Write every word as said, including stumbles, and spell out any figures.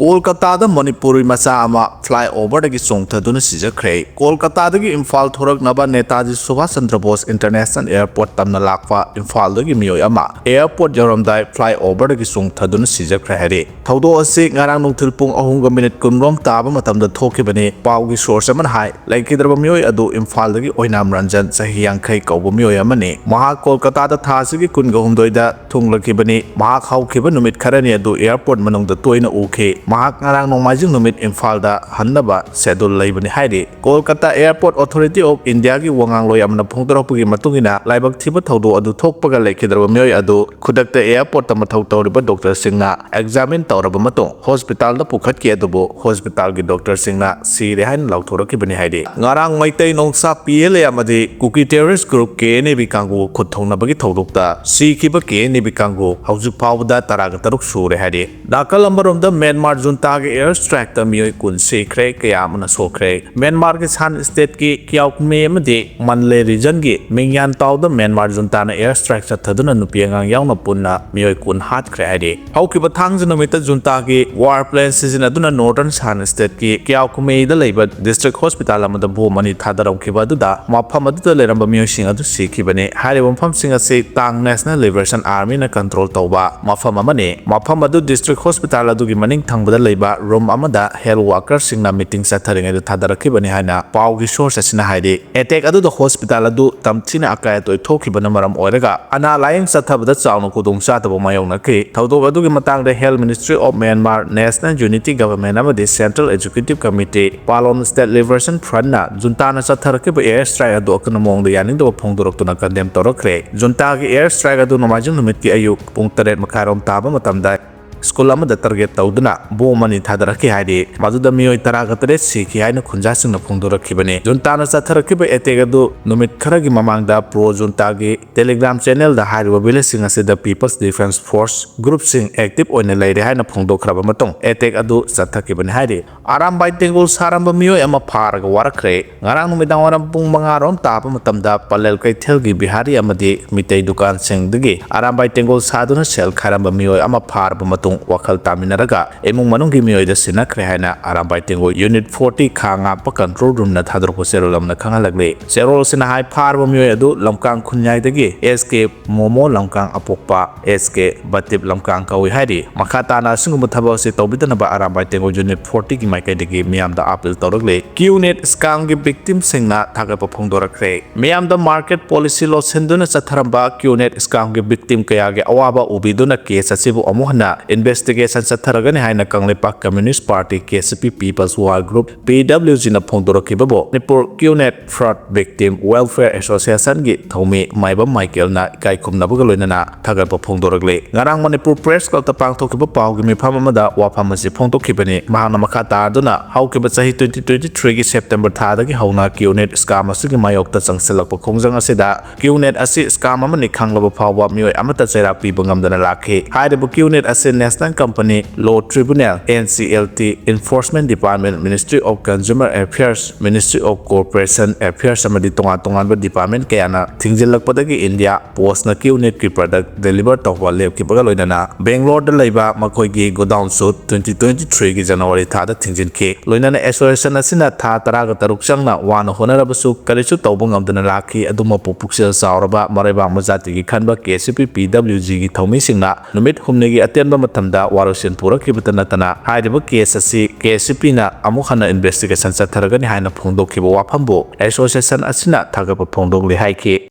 ꯀꯣꯜꯀꯇꯥꯗ ꯃꯅꯤꯄꯨꯔꯤ ꯃꯆꯥ ꯑꯃ flyover ꯗꯒꯤ ꯆꯣꯡꯊꯗꯨꯅ ꯁꯤꯖꯈ꯭ꯔꯦ꯫ ꯀꯣꯜꯀꯇꯥꯗꯒꯤ ꯏꯝꯐꯥꯜ ꯊꯣꯔꯛꯅꯕ ꯅꯦꯇꯥꯖꯤ ꯁꯨꯚꯥꯁ ꯆꯟꯗ꯭ꯔ ꯕꯣꯁ International Airport ꯇꯝꯅ ꯂꯥꯛꯄ ꯏꯝꯐꯥꯜꯗꯒꯤ ꯃꯤꯑꯣꯏ ꯑꯃ airport ꯌꯧꯔꯝꯗꯥꯏ flyover ꯗꯒꯤ ꯆꯣꯡꯊꯗꯨꯅ ꯁꯤꯖꯈ꯭ꯔꯦ ꯍꯥꯏꯔꯤ꯫ ꯊꯧꯗꯣꯛ ꯑꯁꯤ ꯉꯔꯥꯡ ꯅꯨꯡꯊꯤꯜ ꯄꯨꯡ ꯑꯍꯨꯝꯒ ꯃꯤꯅꯤꯠ ꯀꯨꯟꯔꯣꯝ ꯇꯥꯕ ꯃꯇꯝꯗ ꯊꯣꯛꯈꯤꯕꯅꯤ꯫ ꯄꯥꯎꯒꯤ source ꯑꯃꯅ ꯍꯥꯏ, ꯂꯩꯈꯤꯗ꯭ꯔꯕ ꯃꯤꯑꯣꯏ ꯑꯗꯨ ꯏꯝꯐꯥꯜꯗꯒꯤ ꯑꯣꯏꯅꯥꯝ ꯔꯟꯖꯟ, ꯆꯍꯤ ꯌꯥꯡꯈꯩ ꯀꯧꯕ ꯃꯤꯑꯣꯏ ꯑꯃꯅꯤ꯫ ꯃꯍꯥꯛ ꯀꯣꯜꯀꯇꯥꯗ ꯊꯥ ꯑꯁꯤꯒꯤ ꯀꯨꯟꯒ ꯍꯨꯝꯗꯣꯏꯗ ꯊꯨꯡꯂꯈꯤꯕꯅꯤ꯫ ꯃꯍꯥꯛ ꯍꯧꯈꯤꯕ ꯅꯨꯃꯤꯠ ꯈꯔꯅꯤ ꯑꯗꯨ airport ꯃꯅꯨꯡꯗ ꯇꯣꯏꯅ ꯎꯈꯤ꯫ ꯃꯍꯥꯛ ꯉꯔꯥꯡ ꯅꯣꯡꯃꯥꯏꯖꯤꯡ ꯅꯨꯃꯤꯠ ꯏꯝꯐꯥꯜꯗ ꯍꯟꯅꯕ schedule ꯂꯩꯕꯅꯤ ꯍꯥꯏꯔꯤ꯫ Kolkata Airport Authority of India ꯒꯤ ꯋꯥꯉꯥꯡꯂꯣꯏ ꯑꯃꯅ ꯐꯣꯡꯗꯣꯔꯛꯄꯒꯤ ꯃꯇꯨꯡ ꯏꯟꯅ, ꯂꯥꯏꯕꯛ ꯊꯤꯕ ꯊꯧꯗꯣꯛ ꯑꯗꯨ ꯊꯣꯛꯄꯒ ꯂꯩꯈꯤꯗ꯭ꯔꯕ ꯃꯤꯑꯣꯏ ꯑꯗꯨ ꯈꯨꯗꯛꯇ airport ꯇ ꯃꯊꯧ ꯇꯧꯔꯤꯕ doctor ꯁꯤꯡꯅ examine ꯇꯧꯔꯕ ꯃꯇꯨꯡ hospital ꯗ ꯄꯨꯈꯠꯈꯤ, ꯑꯗꯨꯕꯨ hospital ꯒꯤ doctor ꯁꯤꯡꯅ ꯁꯤꯔꯦ ꯍꯥꯏꯅ ꯂꯥꯎꯊꯣꯔꯛꯈꯤꯕꯅꯤ ꯍꯥꯏꯔꯤ꯫ ꯉꯔꯥꯡ ꯃꯩꯇꯩ ꯅꯣꯡꯁꯥ P L A ꯑꯃꯗꯤ ꯀꯨꯀꯤ terrorist group K N A B ꯀꯥꯡꯕꯨ ꯈꯨꯠ ꯊꯣꯡꯅꯕꯒꯤ ꯊꯧꯗꯣꯛꯇ ꯁꯤꯈꯤꯕ K N A B ꯀꯥꯡꯕꯨ ꯍꯧꯖꯤꯛ ꯐꯥꯎꯕꯗ ꯇꯔꯥꯒ ꯇꯔꯨꯛ ꯁꯨꯔꯦ ꯍꯥꯏꯔꯤ꯫ ꯅꯥꯀꯜ ꯑꯃꯔꯣꯝꯗ ꯃ꯭ꯌꯥꯟꯃꯥꯔ ꯖꯨꯟꯇꯥꯒꯤ air strike ꯇ ꯃꯤꯑꯣꯏ ꯀꯨꯟ ꯁꯤꯈ꯭ꯔꯦ, ꯀꯌꯥ ꯑꯃꯅ ꯁꯣꯛꯈ꯭ꯔꯦ꯫ ꯃ꯭ꯌꯥꯟꯃꯥꯔꯒꯤ ꯁꯥꯟ state ꯀꯤ ꯀ꯭ꯌꯥꯎꯀꯨꯃꯦ ꯑꯃꯗꯤ ꯃꯟꯂꯦ region ꯒꯤ ꯃꯤꯡꯌꯥꯟ ꯇꯥꯎꯗ ꯃ꯭ꯌꯥꯟꯃꯥꯔ ꯖꯨꯟꯇꯥꯅ air strike ꯆꯠꯊꯗꯨꯅ ꯅꯨꯄꯤ ꯑꯉꯥꯡ ꯌꯥꯎꯅ ꯄꯨꯟꯅ ꯃꯤꯑꯣꯏ ꯀꯨꯟ ꯍꯥꯠꯈ꯭ꯔꯦ ꯍꯥꯏꯔꯤ꯫ ꯍꯧꯈꯤꯕ ꯊꯥꯡꯖ ꯅꯨꯃꯤꯠꯇ ꯖꯨꯟꯇꯥꯒꯤ war plane ꯁꯤꯖꯤꯟꯅꯗꯨꯅ northern ꯁꯥꯟ state ꯀꯤ ꯀ꯭ꯌꯥꯎꯀꯨꯃꯦꯗ ꯂꯩꯕ district hospital ꯑꯃꯗ bomb ꯑꯅꯤ ꯊꯥꯗꯔꯝꯈꯤꯕ ꯑꯗꯨꯗ ꯃꯐꯝ ꯑꯗꯨꯗ ꯂꯩꯔꯝꯕ ꯃꯤꯑꯣꯏꯁꯤꯡ ꯑꯗꯨ ꯁꯤꯈꯤꯕꯅꯤ꯫ ꯍꯥꯏꯔꯤꯕ ꯃꯐꯝꯁꯤꯡ ꯑꯁꯤ ꯇꯥꯡ National Liberation Army ꯅ control ꯇꯧꯕ ꯃꯐꯝ ꯑꯃꯅꯤ꯫ ꯃꯐꯝ ꯑꯗꯨ district hospital ꯑꯗꯨꯒꯤ ꯃꯅꯤꯡ ꯊꯪꯕꯗ ꯂꯩꯕ room ꯑꯃꯗ health worker ꯁꯤꯡꯅ meeting ꯆꯠꯊꯔꯤꯉꯩꯗ ꯊꯥꯗꯔꯛꯈꯤꯕꯅꯤ ꯍꯥꯏꯅ ꯄꯥꯎꯒꯤ source ꯑꯁꯤꯅ ꯍꯥꯏꯔꯤ꯫ Attack ꯑꯗꯨꯗ hospital ꯑꯗꯨ ꯇꯝꯊꯤꯅ ꯑꯀꯥꯏ ꯑꯇꯣꯏ ꯊꯣꯛꯈꯤꯕꯅ ꯃꯔꯝ ꯑꯣꯏꯔꯒ ꯑꯅꯥ ꯂꯥꯌꯦꯡ ꯆꯠꯊꯕꯗ ꯆꯥꯎꯅ ꯈꯨꯗꯣꯡꯆꯥꯗꯕ ꯃꯥꯌꯣꯛꯅꯈꯤ꯫ ꯊꯧꯗꯣꯛ ꯑꯗꯨꯒꯤ ꯃꯇꯥꯡꯗ Health Ministry of Myanmar, National Unity Government ꯑꯃꯗꯤ Central Executive Committee, Palon State Liberation Front ꯅ ꯖꯨꯟꯇꯥꯅ ꯆꯠꯊꯔꯛꯈꯤꯕ air strike ꯑꯗꯨ ꯑꯀꯟꯕ ꯃꯑꯣꯡꯗ ꯌꯥꯅꯤꯡꯗꯕ ꯐꯣꯡꯗꯣꯔꯛꯇꯨꯅ condemn ꯇꯧꯔꯛꯈ꯭ꯔꯦ꯫ ꯖꯨꯟꯇꯥꯒꯤ air strike ꯑꯗꯨ ꯅꯣꯡꯃꯥꯏꯖꯤꯡ ꯅꯨꯃꯤꯠꯀꯤ ꯑꯌꯨꯛ ꯄꯨꯡ ꯇꯔꯦꯠ ꯃꯈꯥꯏꯔꯣꯝ ꯇꯥꯕ ꯃꯇꯝꯗ school ꯑꯃꯗ target ꯇꯧꯗꯨꯅ bomb ꯑꯅꯤ ꯊꯥꯗꯔꯛꯈꯤ ꯍꯥꯏꯔꯤ꯫ ꯃꯗꯨꯗ ꯃꯤꯑꯣꯏ ꯇꯔꯥꯒ ꯇꯔꯦꯠ ꯁꯤꯈꯤ ꯍꯥꯏꯅ ꯈꯨꯟꯖꯥꯁꯤꯡꯅ ꯐꯣꯡꯗꯣꯔꯛꯈꯤꯕꯅꯤ꯫ ꯖꯨꯟꯇꯥꯅ ꯆꯠꯊꯔꯛꯈꯤꯕ attack ꯑꯗꯨ ꯅꯨꯃꯤꯠ ꯈꯔꯒꯤ ꯃꯃꯥꯡꯗ pro ꯖꯨꯟꯇꯥꯒꯤ Telegram channel ꯗ ꯍꯥꯏꯔꯤꯕ village ꯁꯤꯡ ꯑꯁꯤꯗ People's Defence Force group ꯁꯤꯡ active ꯑꯣꯏꯅ ꯂꯩꯔꯦ ꯍꯥꯏꯅ ꯐꯣꯡꯗꯣꯛꯈ꯭ꯔꯕ ꯃꯇꯨꯡ attack ꯑꯗꯨ ꯆꯠꯊꯈꯤꯕꯅꯤ ꯍꯥꯏꯔꯤ꯫ ꯑꯔꯥꯝꯕꯥꯏ ꯇꯦꯡꯒꯣꯜ ꯁꯥꯔꯝꯕ ꯃꯤꯑꯣꯏ ꯑꯃ ꯐꯥꯔꯒ ꯋꯥꯔꯛꯈ꯭ꯔꯦ꯫ ꯉꯔꯥꯡ ꯅꯨꯃꯤꯗꯥꯡ ꯋꯥꯏꯔꯝ ꯄꯨꯡ ꯃꯉꯥ ꯔꯣꯝ ꯇꯥꯕ ꯃꯇꯝꯗ ꯄꯂꯦꯜ ꯀꯩꯊꯦꯜꯒꯤ ꯕꯤꯍꯥꯔꯤ ꯑꯃꯗꯤ ꯃꯤꯇꯩ ꯗꯨꯀꯥꯟꯁꯤꯡꯗꯒꯤ ꯑꯔꯥꯝꯕꯥꯏ ꯇꯦꯡꯒꯣꯜ ꯁꯥꯗꯨꯅ ꯁꯦꯜ ꯈꯥꯏꯔꯝꯕ ꯃꯤꯑꯣꯏ ꯑꯃ ꯐꯥꯔꯕ ꯃꯇꯨꯡ ꯋꯥꯈꯜ ꯇꯥꯃꯤꯟꯅꯔꯒ ꯏꯃꯨꯡ ꯃꯅꯨꯡꯒꯤ ꯃꯤꯑꯣꯏꯗ ꯁꯤꯟꯅꯈ꯭ꯔꯦ ꯍꯥꯏꯅ ꯑꯔꯥꯝꯕꯥꯏ ꯇꯦꯡꯒꯣꯜ Unit forty ꯈꯥ ꯉꯥꯛꯄ control roomꯅ ꯊꯥꯗꯣꯔꯛꯄ ꯆꯦꯔꯣꯜ ꯑꯃꯅ ꯈꯪꯍꯜꯂꯛꯂꯤ꯫ ꯆꯦꯔꯣꯜ ꯑꯁꯤꯅ ꯍꯥꯏ, ꯐꯥꯔꯕ ꯃꯤꯑꯣꯏ ꯑꯗꯨ ꯂꯝꯀꯥꯡ ꯈꯨꯟꯌꯥꯏꯗꯒꯤ S K momo ꯂꯝꯀꯥꯡ ꯑꯄꯣꯛꯄ S K ꯕꯇꯤꯞ ꯂꯝꯀꯥꯡ ꯀꯧꯏ ꯍꯥꯏꯔꯤ꯫ ꯃꯈꯥ ꯇꯥꯅ ꯑꯁꯤꯒꯨꯝꯕ ꯊꯕꯛ ꯑꯁꯤ ꯇꯧꯕꯤꯗꯅꯕ ꯑꯔꯥꯝꯕꯥꯏ ꯇꯦꯡꯒꯣꯜ Unit fortyꯒꯤ ꯃꯥꯏꯀꯩꯗꯒꯤ ꯃꯤꯌꯥꯝꯗ ꯑꯥꯄꯤꯜ ꯇꯧꯔꯛꯂꯤ꯫ Q-Net scamꯒꯤ victimꯁꯤꯡꯅ ꯊꯥꯒꯠꯄ ꯐꯣꯡꯗꯣꯔꯛꯈ꯭ꯔꯦ꯫ ꯃꯤꯌꯥꯝꯗ market policy ꯂꯣꯠꯁꯤꯟꯗꯨꯅ ꯆꯠꯊꯔꯝꯕ Q-Net scamꯒꯤ victim ꯀꯌꯥꯒꯤ ꯑꯋꯥꯕ ꯎꯕꯤꯗꯨꯅ case ꯑꯁꯤꯕꯨ ꯑꯃꯨꯛ ꯍꯟꯅ investigation ꯆꯠꯊꯔꯒꯅꯤ ꯍꯥꯏꯅ Kangleipak Communist Party, K C P People's Work Group, P W Gꯅ ꯐꯣꯡꯗꯣꯔꯛꯈꯤꯕꯕꯨ Manipur Q-Net Fraud Victim Welfare Associationꯒꯤ ꯊꯧꯃꯤ ꯃꯥꯏꯕꯝ ꯃꯥꯏꯀꯦꯜꯅ ꯏꯀꯥꯏ ꯈꯨꯝꯅꯕꯒ ꯂꯣꯏꯅꯅ ꯊꯥꯒꯠꯄ ꯐꯣꯡꯗꯣꯔꯛꯂꯤ꯫ ꯉꯔꯥꯡ ꯃꯅꯤꯄꯨꯔ Press Clubꯇ ꯄꯥꯡꯊꯣꯛꯈꯤꯕ ꯄꯥꯎꯒꯤ ꯃꯤꯐꯝ ꯑꯃꯗ ꯋꯥꯐꯝ ꯑꯁꯤ ꯐꯣꯡꯗꯣꯛꯈꯤꯕꯅꯤ꯫ ꯃꯍꯥꯛꯅ ꯃꯈꯥ ꯇꯥꯗꯨꯅ ꯍꯧꯈꯤꯕ ꯆꯍꯤ twenty twenty-threeꯒꯤ September ꯊꯥꯗꯒꯤ ꯍꯧꯅ Q-Net scam ꯑꯁꯤꯒꯤ ꯃꯥꯌꯣꯛꯇ ꯆꯪꯁꯤꯜꯂꯛꯄ ꯈꯣꯡꯖꯪ ꯑꯁꯤꯗ Q-Net ꯑꯁꯤ scam ꯑꯃꯅꯤ ꯈꯪꯂꯕ ꯐꯥꯎꯕ ꯃꯤꯑꯣꯏ ꯑꯃꯠꯇ ꯆꯩꯔꯥꯛ ꯄꯤꯕ ꯉꯝꯗꯅ ꯂꯥꯛꯈꯤ꯫ ꯍꯥꯏꯔꯤꯕ Q-Net ꯑꯁꯤ National Company Law Tribunal, N C L T, Enforcement Department, Ministry of Consumer Affairs, Ministry of Corporation Affairs ꯑꯃꯗꯤ ꯇꯣꯉꯥꯟ ꯇꯣꯉꯥꯟꯕ department ꯀꯌꯥꯅ ꯊꯤꯡꯖꯤꯜꯂꯛꯄꯗꯒꯤ India Postꯅ Q-Netꯀꯤ product deliver ꯇꯧꯕ ꯂꯦꯞꯈꯤꯕꯒ ꯂꯣꯏꯅꯅ Bangaloreꯗ ꯂꯩꯕ ꯃꯈꯣꯏꯒꯤ godownꯁꯨ twenty twenty-threeꯒꯤ January ꯊꯥꯗ ꯊꯤꯡꯖꯤꯟꯈꯤ꯫ ꯂꯣꯏꯅꯅ association ꯑꯁꯤꯅ ꯊꯥ ꯇꯔꯥꯒ ꯇꯔꯨꯛ ꯆꯪꯅ ꯋꯥꯅ ꯍꯣꯠꯅꯔꯕꯁꯨ ꯀꯔꯤꯁꯨ ꯇꯧꯕ ꯉꯝꯗꯅ ꯂꯥꯛꯈꯤ꯫ ꯑꯗꯨꯃꯛꯄꯨ ꯄꯨꯛꯆꯦꯜ ꯆꯥꯎꯔꯕ ꯃꯔꯩꯕꯥꯛ ꯃꯖꯥꯇꯤꯒꯤ ꯈꯟꯕ K C P P W Gꯒꯤ ꯊꯧꯃꯤꯁꯤꯡꯅ ꯅꯨꯃꯤꯠ ꯍꯨꯝꯅꯤꯒꯤ ꯑꯇꯦꯟꯕ ꯃꯇꯝꯗ ꯋꯥꯔꯣꯏꯁꯤꯟ ꯄꯨꯔꯛꯈꯤꯕꯇ ꯅꯠꯇꯅ ꯍꯥꯏꯔꯤꯕ case ꯑꯁꯤ K C Pꯅ ꯑꯃꯨꯛ ꯍꯟꯅ investigation ꯆꯠꯊꯔꯒꯅꯤ ꯍꯥꯏꯅ ꯐꯣꯡꯗꯣꯛꯈꯤꯕ ꯋꯥꯐꯝꯕꯨ association ꯑꯁꯤꯅ ꯊꯥꯒꯠꯄ ꯐꯣꯡꯗꯣꯛꯂꯤ ꯍꯥꯏꯈꯤ꯫